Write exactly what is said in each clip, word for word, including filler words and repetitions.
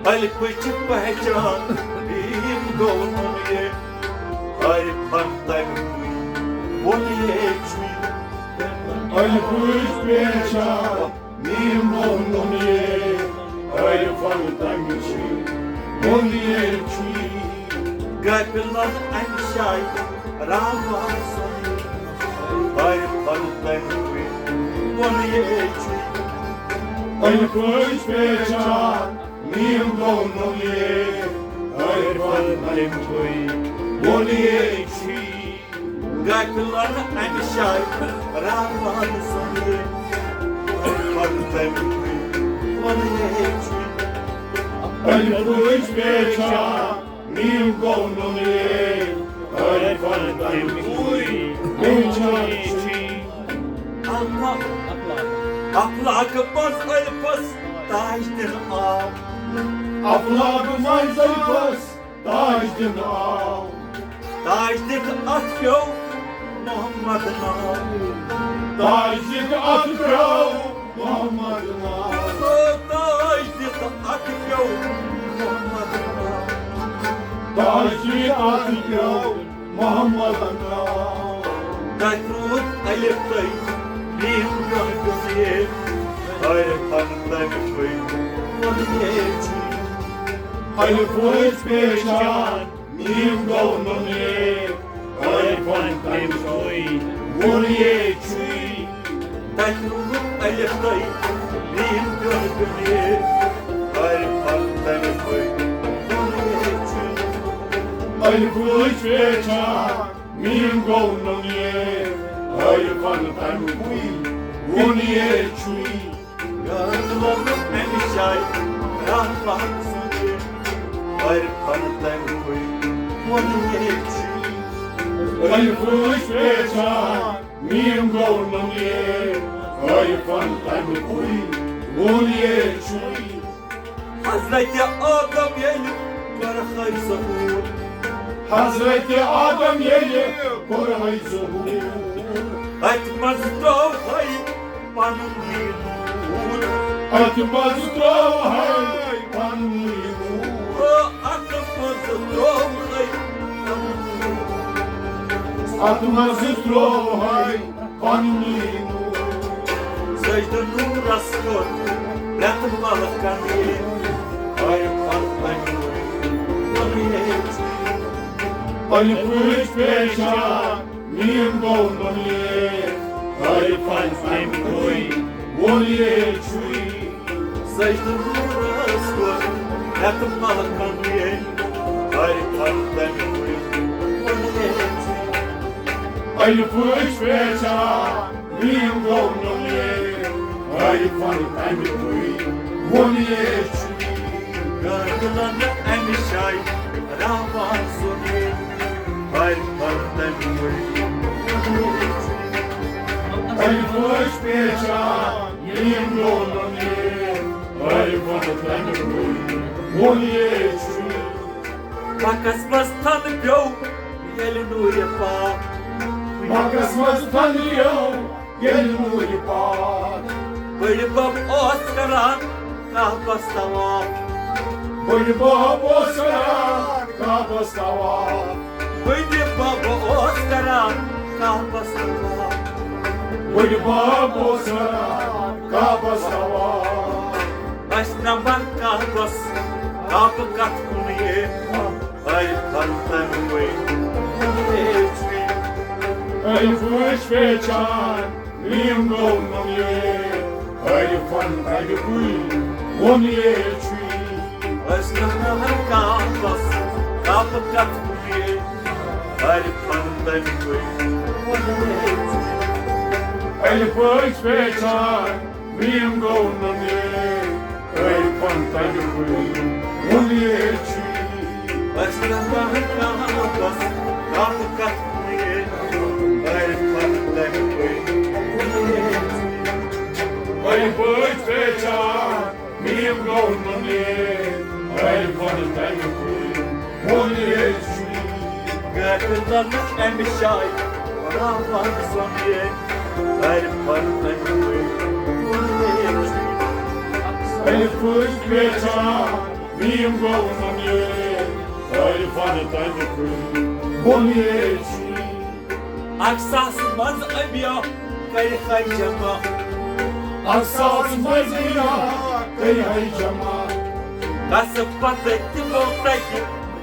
الفٕچ پہچان، میٖم گوٚو نوٚن یے، عارفن تَمہِ پُے ووٚن یے چھُے۔ الفٕچ پہچان، میٖم گوٚو نوٚن یے، عارفن تَمہِ پُے ووٚن یے چھُے۔ غافلن اَمہِ جایہِ راوان سُنٛد، عارفن تَمہِ پُے ووٚن یے چھُے۔ الفٕچ پہچان، میٖم گوٚو نوٚن یے، عارفن تَمہِ پُے ووٚن یے چھُے۔ غافلن اَمہِ جایہِ راوان سُنٛد، عارفن تَمہِ پُے ووٚن یے چھُے۔ الفٕچ پہچان، میٖم گوٚو نوٚن یے، عارفن تَمہِ پُے پہچان چھُے۔ افلاک منٛز الفس تاج دِنہٕ آو۔ افلاک منٛز الفس تاج دِنہٕ آو۔ تاج دِتھ اتھ پیوٚو محمد ناو۔ تاج دِتھ اتھ پیوٚو محمد ناو۔ او تاج دِتھ اتھ پیوٚو محمد ناو۔ تاج دِتھ اتھ پیوٚو محمد ناو۔ تَتہِ روٗد الف تہٕ میٖم دۄن پیوٚن یے، عارفن تَمہِ پُے ووٚن یے چھُے۔ الفٕچ پہچان، میٖم گوٚو نوٚن یے، عارفن تَمہِ پُے ووٚن یے چھُے۔ تَتہِ روٗد الف تہٕ میٖم پیوٚن پیوٚن یے، عارفن تَمہِ پُے ووٚن یے چھُے۔ الفٕچ پہچان، میٖم گوٚو نوٚن یے، عارفن تَمہِ پُے ووٚن یے چھُے۔ غافلن اَمہِ جایہِ راوان سُنٛد، عارفن تَمہِ پُے ووٚن یے چھُے۔ الفٕچ پہچان، میٖم گوٚو نوٚن یے، عارفن تَمہِ پُے ووٚن یے چھُے۔ حضرت آدم ییٚلہِ کوٚرہے ظہوٗر۔ حضرت آدم ییٚلہِ کوٚرہے ظہوٗر۔ اَتھ منٛز ترٛووہے پنُن یہِ نوٗر۔ اَتھ منٛز ترٛووہے پنُن یہِ نوٗر۔ اَتھ منٛز ترٛووہے پنُن یہِ نوٗر۔ اَتھ منٛز ترٛووہے پننُے نوٗر۔ سجدٕ نوٗرس کوٚر پرٛٮ۪تھ ملکن یے، عارفن تَمہِ پُے ووٚن یے چھُے۔ الفٕچ پہچان، میٖم گوٚو نوٚن یے، عارفن تَمہِ پُے ووٚن یے چھُے۔ سجدٕ نوٗرس کوٚر پرٛٮ۪تھ ملکن یے، عارفن تَمہِ پُے ووٚن یے چھُے۔ الفٕچ پہچان، میٖم گوٚو نوٚن یے، عارفن تَمہِ پُے ووٚن یے چھُے۔ غافلن اَمہِ جایہِ راوان سُنٛد یے، عارفن تَمہِ پُے ووٚن یے چھُے۔ الفٕچ پہچان، میٖم گوٚو نوٚن یے، عارفن تَمہِ پُے ووٚن یے چھُے۔ مکس منٛز تھنہٕ پیوٚو ییٚلہِ نوٗرِ پاک۔ مکس منٛز تھنہٕ پیوٚو ییٚلہِ نوٗرِ پاک۔ بٔڈِ بب اوس کران کعبس طواف۔ بٔڈِ بب اوس کران کعبس طواف۔ بٔڈِ بب اوس کران کعبس طواف۔ بٔڈِ بب اوس کران کعبس طواف۔ ٲسۍ نمبر کعبس، کعبہٕ کتھ کُن یے، عارفن تَمہِ پُے ووٚن یے چھُے۔ الفٕچ پہچان، میٖم گوٚو نوٚن یے، عارفن تَمہِ پُے ووٚن یے چھُے۔ ٲسۍ نمبر کعبس، کعبہٕ کتھ کُن یے، عارفن تَمہِ پُے ووٚن یے چھُے۔ الفٕچ پہچان، میٖم گوٚو نوٚن یے، عارفن تَمہِ پُے ووٚن یے چھُے۔ ٲسۍ نمبر کعبس، کعبہٕ کتھ کُن یے، عارفن تَمہِ پُے ووٚن یے چھُے۔ الفٕچ پہچان، میٖم گوٚو نوٚن یے، عارفن تَمہِ پُے ووٚن یے چھُے۔ غافلن اَمہِ جایہِ راوان سُنٛد یے، عارفن تَمہِ پُے ووٚن یے چھُے۔ الفٕچ پہچان، میٖم گوٚو نہٕ مےٚ، عٲرفَن تَمہِ کُے ووٚن یے چھُ۔ اَکہِ ساسہٕ منٛز اَمیا کَرِ ہَے جمع۔ اَکہِ ساسہٕ منٛز اَمیا کَرِ ہَے جمع۔ قصہٕ پَتہٕ تِمو تَتہِ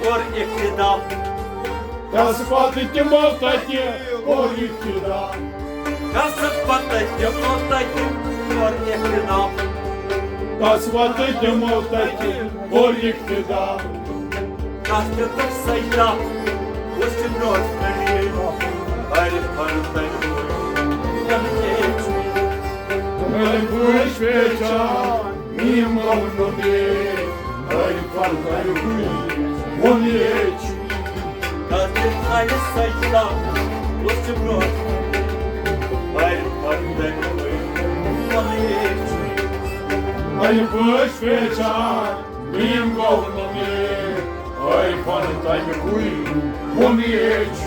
کوٚر اقتدا۔ قصہٕ پَتہٕ تِمو تَتہِ کوٚر اقتدا۔ قصہٕ پَتہٕ تِمو تَتہِ کوٚر اقتدا۔ قصہٕ پَتہٕ تِمو تَتہِ کوٚر اقتدا۔ تَتھ دیُتُکھ سجدہ، وٕچھ نوٹ کٔرِتھ، عٲرفَن تَمہِ کُے ووٚن یے چھُ۔ عٲرفَن پہچان، میٖم گوٚو نہٕ مےٚ، عٲرفَن تَمہِ کُے ووٚن یے چھُ۔ قدر آیہِ سجدہ، وٕچھ برونٛہہ، عٲرفَن تَمہِ کُے ووٚن یے چھُ۔ عٲرفَن پہچان، میٖم گوٚو نہٕ مےٚ، عٲرفَن تَمہِ کُے ووٚن یے چھُ۔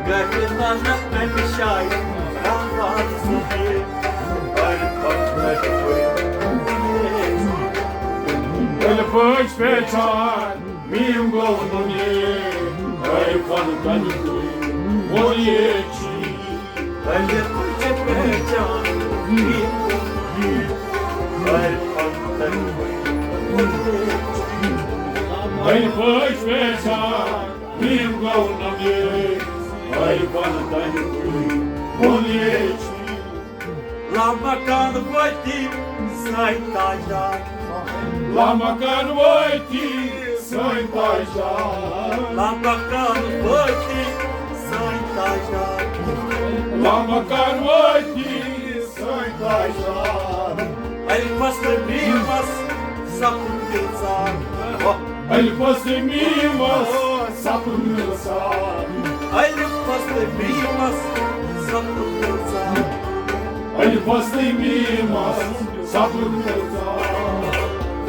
گژھِ نہ نہ اَمہِ جایہِ آواز سُہ، عٲرفَن تَمہِ کُے ووٚن یے چھُ۔ عٲرفَن پہچان، میٖم گوٚو نہٕ مےٚ، عٲرفَن تَمہِ کُے ووٚن یے چھُ۔ عٲرفَن چھِ پہچان، میٖم گوٚو نہٕ مےٚ، عٲرفَن تَمہِ کُے ووٚن یے چھُ۔ عٲرفَن پہچان، میٖم گوٚو نہٕ مےٚ، عٲرفَن تَمہِ کُے ووٚن یے چھُ۔ لامکان وٲتی سٲنۍ تاجدار۔ لامکان وٲتی سٲنۍ تاجدار۔ لامکان وٲتی سٲنۍ تاجدار۔ لامکان وٲتی سٲنۍ تاجدار۔ الفس تہٕ میٖمس سپُد مِلژار۔ الفس تہٕ میٖمس سپُد مِلژار۔ الفس تہٕ میٖمس سپُد مِلژار۔ الفس تہٕ میٖمس سپُد مِلژار۔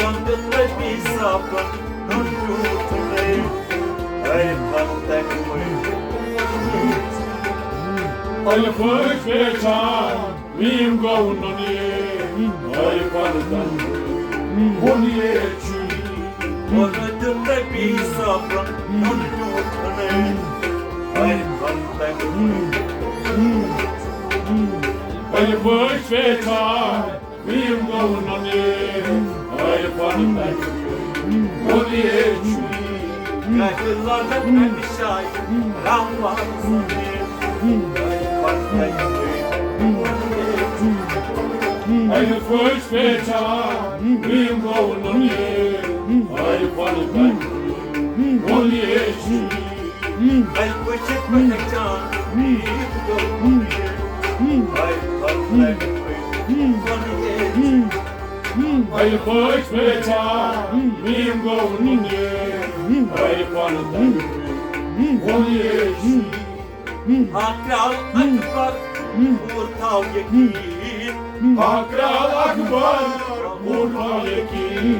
وندٕ نبی صٲبن ہُنٛد میوٗٹھ نٔے، عٲرفَن تَمہِ کُے۔ الفس پہچان، میٖم گوٚو نہٕ مےٚ، عٲرفَن تَمہِ کُے ووٚن یے چھُ۔ وَنہٕ دیُت نبی صٲبَن ہُنٛد میوٗٹھ نٔے، عٲرفَن تَمہِ کُے۔ الفس پہچان، میٖم گوٚو نہٕ مےٚ، عٲرفَن تَمہِ کُے ووٚن یے چھُ۔ کَتہِ لَگَن اَمہِ جایہِ رحمان ضمیٖر، عٲرفَن تَمہِ کُے ووٚن یے چھُ۔ الفس پہچان، میٖم گوٚو نہٕ مےٚ، عٲرفَن تَمہِ کُے ووٚن یے چھُ۔ الفس چھِ پہچان، میٖم گوٚو نہٕ مےٚ، عٲرفَن تَمہِ کُے ووٚن یے چھُ۔ الفس پہچان، میٖم گوٚو نہٕ مےٚ، عٲرفَن تَمہِ کُے ووٚن یے چھُ۔ ہاکراو اکبر، پوٗرٕ تھاو یقیٖن۔ ہاکراو اکبر، پوٗرٕ تھاو یقیٖن۔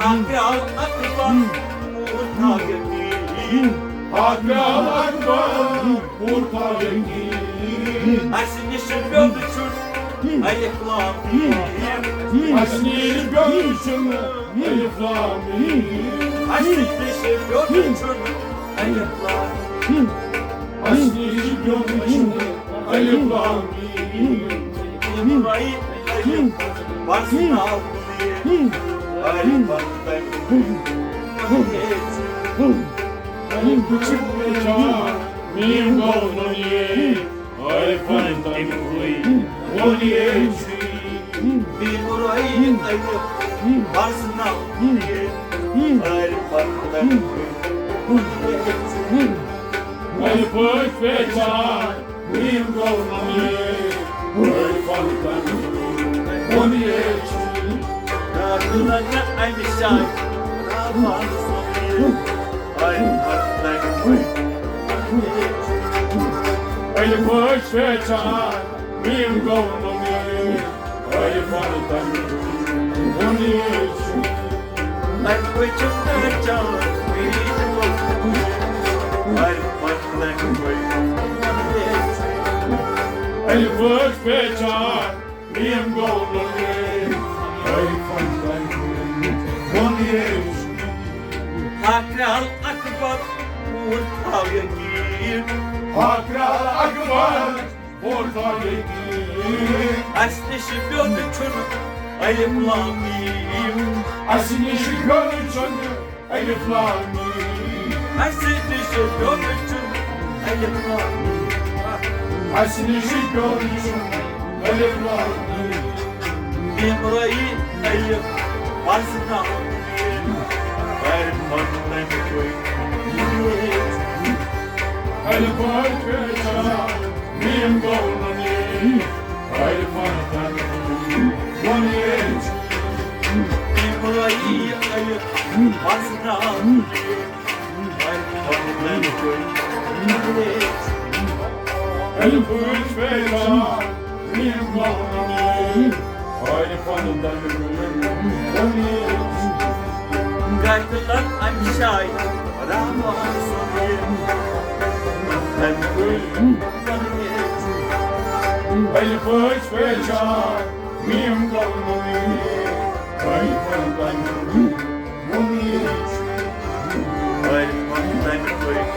ہاکراو اکبر، پوٗرٕ تھاو یقیٖن۔ ہاکراو اکبر، پوٗرٕ تھاو یقیٖن۔ اَسہِ نِش پیوٚن چھُنہٕ الف لام میم۔ اَسہِ نِش پیوٚن چھُنہٕ الف لام میم۔ اَسہِ نِش پیوٚن چھُنہٕ الف لام میم۔ اَسہِ نِش پیوٚن چھُنہٕ الف لام میم۔ یِمَے الف پرزٕناو میم۔ الف تَمہِ کُے۔ الف چھِ پہچان، میم گوٚو نہٕ میم۔ عٲرفَن تَمہِ کُے ووٚن یے چھُ۔ بیٚیہِ کوٚر اَسہِ اَتہِ پرزٕناو یہِ۔ عٲرفَن تَمہِ کُے ووٚن یے چھُ۔ الفس پہچان، میم گوٚو نہٕ میم۔ عٲرفَن تَمہِ کُے ووٚن یے چھُ۔ راتھ لَگہِ اَمہِ جایہِ رحمان ضمیٖر۔ الفس پہچان، میم گوٚو نہٕ میم۔ عٲرفَن تَمہِ کُے ووٚن یے چھُ۔ الفس چھِ پہچان، میم گوٚو نہٕ میم۔ عٲرفَن تَمہِ کُے ووٚن یے چھُ۔ الفس پہچان، میم گوٚو نہٕ میم۔ عٲرفَن تَمہِ کُے وۄنۍ ییٚتہِ چھُ۔ ہاکرال اکبر، پوٗر تھاو یقیٖن۔ ہاکرال اکبر، پوٗر تھاو یقیٖن۔ اَسہِ نِش پیوٚن چھُنہٕ الف لام میم۔ اَسہِ نِش پیوٚن چھُنہٕ الف لام میم۔ اَسہِ نِش پیوٚن چھُنہٕ الف لام میم۔ اَسہِ نِش پیوٚن چھُنہٕ الف لام میم۔ میم رٲیی الف پرزٕناو میم۔ عارفن تَمہِ پٲٹھۍ۔ الف پٲٹھۍ پہچان، میم گوٚو نہٕ میم۔ عارفن تَمہِ پٲٹھۍ۔ وۄنۍ ییٚتہِ چھُ۔ میم رٲیی الف پرزٕناو میم۔ الف پٲٹھۍ پہچان، میم گوٚو نہٕ میم۔ عارفن تَمہِ پٲٹھۍ۔ غافلن اَمہِ جایہِ رحمان سُنٛد۔ تَمہِ پٲٹھۍ۔ الف پٲٹھۍ پہچان، میم گوٚو نہٕ میم۔ عارفن تَمہِ پٲٹھۍ۔ عارفن تَمہِ پٲٹھۍ۔